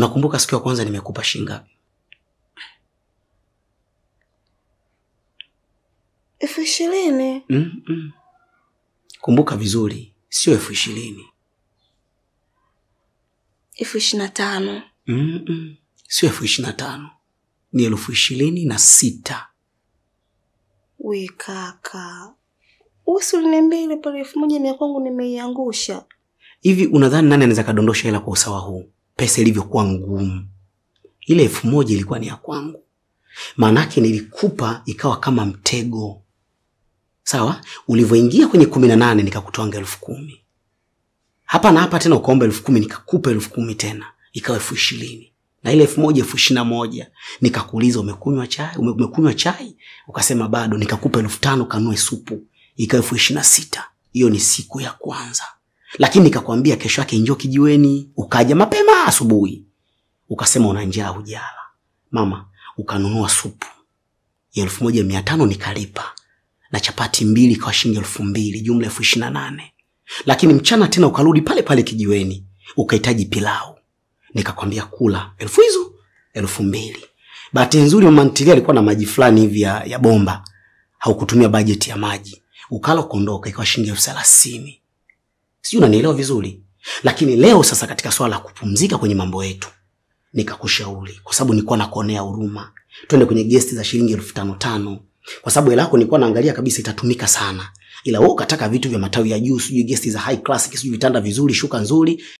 Unakumbuka siku ya kwanza nimekupa shilingi ngapi? 20,000. Kumbuka vizuri, sio 20,000. 25,000. Sio 25,000. Ni 26,000. We kaka, usi uliniambia ile pale 1,000 kwangu nimeiangusha. Hivi unadhani nani anaweza kadondosha hela kwa usawa huu? Pesa ilivyokuwa ngumu. Ile 1,000 ilikuwa ni ya kwangu. Maanake nilikupa ikawa kama mtego. Sawa? Ulivyoingia kwenye 18 nikakutwanga 10,000. Hapa na hapa tena ukaomba 10,000 nikakupa 10,000 tena. Ikawa 20,000. Na ile 1,000 21,000. Nikakuuliza umekunywa chai? Umekunywa chai? Ukasema bado. Nikakupa 5,000 kanue supu. Ikawa 26,000. Hiyo ni siku ya kwanza. Lakini nikakwambia kesho yake njoo kijiweni, ukaja mapema asubuhi. Ukasema una njaa hujala. Mama, ukanunua supu ya 1,500 nikalipa. Na chapati 2 kwa shilingi 2,000, jumla 28,000. Lakini mchana tena ukarudi pale pale kijiweni, ukahitaji pilau. Nikakwambia kula elfu hizo 2,000. Bahati nzuri mama ntilia alikuwa na maji fulani hivi ya bomba. Haukutumia bajeti ya maji. Ukala ukaondoka ikawa shilingi 30,000. Sijui unanielewa vizuri. Lakini leo sasa katika swala la kupumzika kwenye mambo yetu, nikakushauri kwa sababu nilikuwa nakuonea huruma, twende kwenye guest za shilingi 5,500 kwa sababu hela yako nilikuwa naangalia kabisa itatumika sana. Ila wewe ukataka vitu vya matawi ya juu, sijui guest za high class, sijui vitanda vizuri, shuka nzuri.